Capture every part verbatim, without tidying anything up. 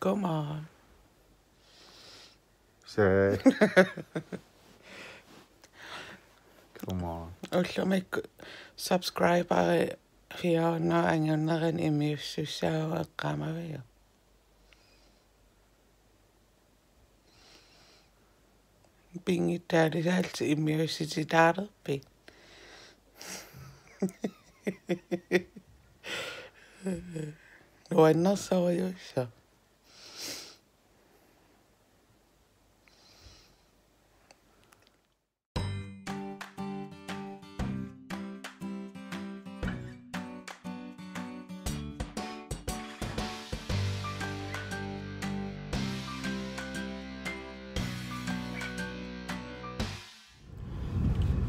Come on. Se. Come on. Ullumikkut subscriberi fire hundrede anginerani immiussussaavugut, eqqaamaviuk? Pinngitsaalisaallusi immiussititaalerpit? Nuannersorujussuaq.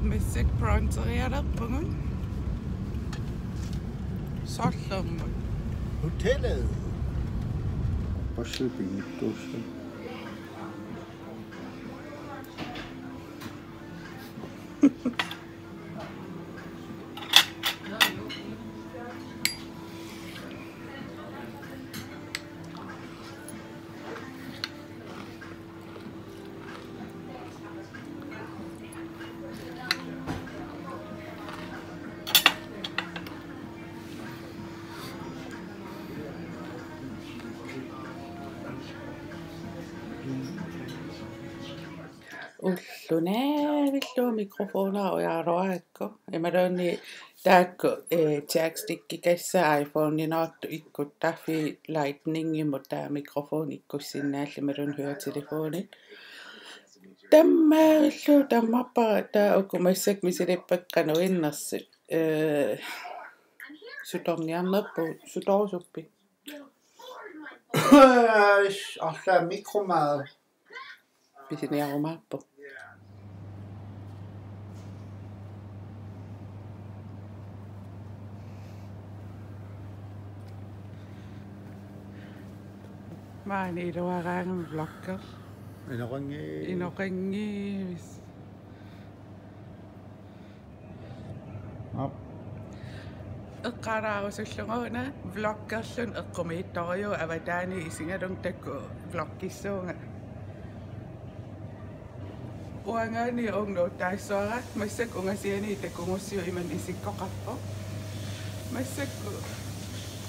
Massakkut bruncherialerpugut. Sorlermut. Hotellet. Bussi pinngitsuussaq. Ulloq navillugu mikrofonera ujaragaluarakku. Imaluunniit taakku, eh, jackstickikassaat iPhoneninngaartut ikkuttaffii Lightningimut taava mikrofoni ikkussinnaallugu imaluunniit høretelefonit. Tammaallugu tammarpara taava uku massakkut misilippakka qanoq innersut. Eh, sutorniarnerput, sutorusuppit? Arlaat mikromaat. Pisiniarumaarpoq. Maani iluaraangami vlogger. Inoqanngi-, inoqanngivis. Aap. Eqqaalaarusullugu una vloggerluni eqqumiitsorujuuvoq avataani isigalunga takuuk vloggissuunga. Uangaani uunga nuuttaassuara massakkut ungasiani takugussiuk imannak isikkoqarpoq. Massakkut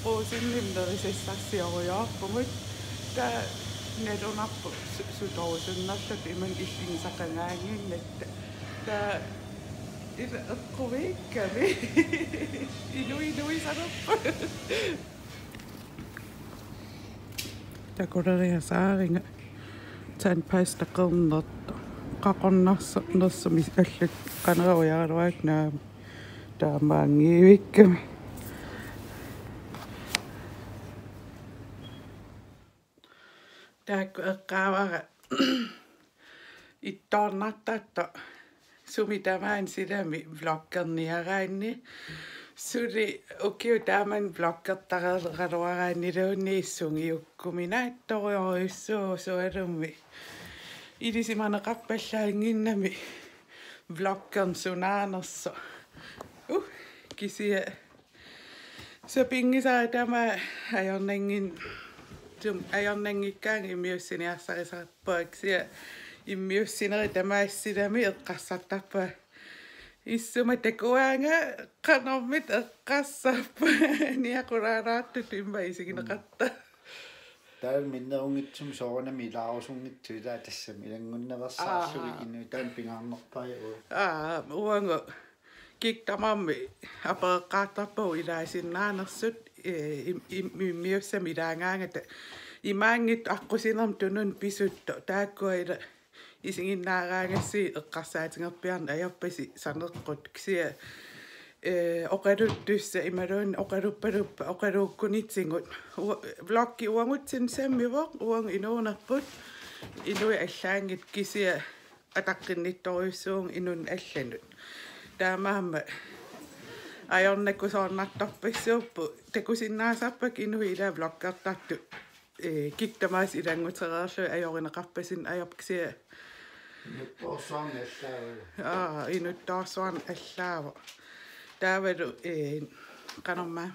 Rosenimut nerisassarsiorujoorpugut. Taava nalunarpoq su-, sutorusunnerluta imannak illigisaqangaannginnatta. Taava ila eqqumiikkami. Inuit nuisalerput. Takuleriasaariga tandpasta qernertoq. Qaqornarsoq nersumik allat qanoq ujaraluarakku naamik. Taamaanngivikkami. Taakku eqqaavara ittoornartartoq sumi tamaani silami vloggerniaraanni. Suli ukiut taamani vloggertaraluaraanniluunniit sungiukkuminaatsorujussuuvoq sualummik. Ilisimaneqarpallaannginnami vloggerneq sunaanersoq. Uh, kisianni sapinngisaat tamaat ajornanngin-, sum-, ajornanngikkaangat immiussiniarsarisarpunga kisianni immiussinerit tamaasa silami eqqarsartarpunga. Issuma takuaanga qanormita eqqarsarpunga niaqulaalaartutut immaqa isigineqartarpoq. Taava minnerunngitsumik soorunami ilaarusunngitsoq ilaa tassami ilanngunnaveersaarlugit. Aa. Inuit taanna pingaarnerpaavoq. Aa, uagut kikkut tamarmik apereqqaartarpagut ilaasinnaanersut, ee, im-, im-, immiussamik ilaagaangata imaanngitsoq aqqusinermut tununnik pisuttoq. Taakkua ila isiginnaaraangassi eqqarsaatigerpiarneq ajorpasi saneqqut kisianni, ee, oqaluttussat imaluunniit oqaluppaluppat oqaluukkunitigut. Ua-, vloggi uagutsinnut sammivoq, uagut inuunerput, inuit allaanngitsut kisianni ataqqinnittorujussuuvunga inunnut allanut. Taamaammat ajornakusoornartorpassuupput, takusinnaasarpakka inuit ila vloggertartut, ee, kikkut tamaasa ilanngutereerlugit ajorineqarpasinneq ajorput kisianni. Inuttoorsuarneq allaavoq. Aa, inuttoorsuarneq allaavoq. Taavalu, ee, qanormaa.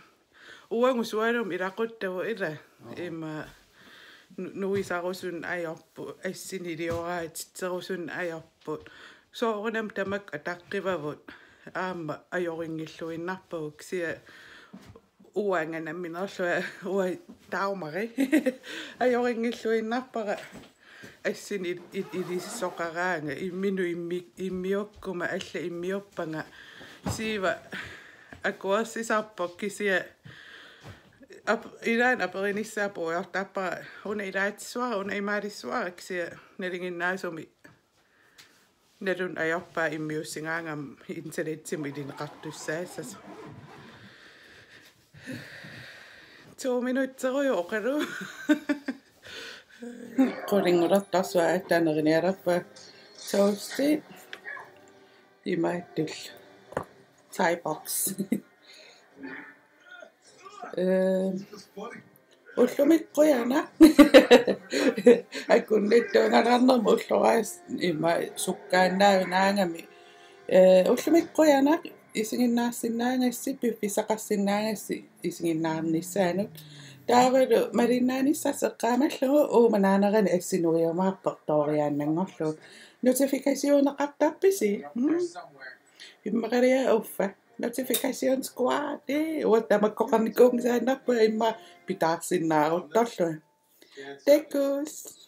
Uagut sualummik ilaquttagut ila. Aa. Immaqa nu-, nuisarusunneq ajorput, assinilioraatit, titserusunneq ajorput. Soorunami tamakku ataqqivavut aamma ajorinngilluinnarpagut kisianni uanga nammineerlunga uanga Dagmari. Ajorinngilluinnarpara assinnik il-, il-, ilissoqaraangat imminut immi-, immiukkuma alla immiuppanga. Siiva akuersisarpoq kisianni ap-, ilaanni aperinissaa puigortarpara una ilaatissavara, una imaalissavarsi kisianni nalinginnaasumik naluneq ajorpaa immiussigaangama internetsimut ilineqartussaassasoq. To minutterujoq oqalu. Qulinngortarsuaq aatsaat nerinialerpunga toasti imaattullu. Thai box. Ee, ullumi qujanaq. Akunnittuungalaarnermut ulloraas ima sukkaannaavinaagami. Ee, ullumi qujanaq isiginnaarsinnaagassi, piffissaqarsinnaagassi isiginnaarnissaanut. Taavalu malinnaanissarsi eqqaamallugu Uummannaanerani assinuiumaarpoq tooriaannanngorlugu. Notifikationeqartarpisi? Mm. Immaqalia uffa. Notification squad. Ee, uanga tamakkoqarnikuunngisaannarpunga immaqa pitaarsinnaaruttorlunga. Takuss.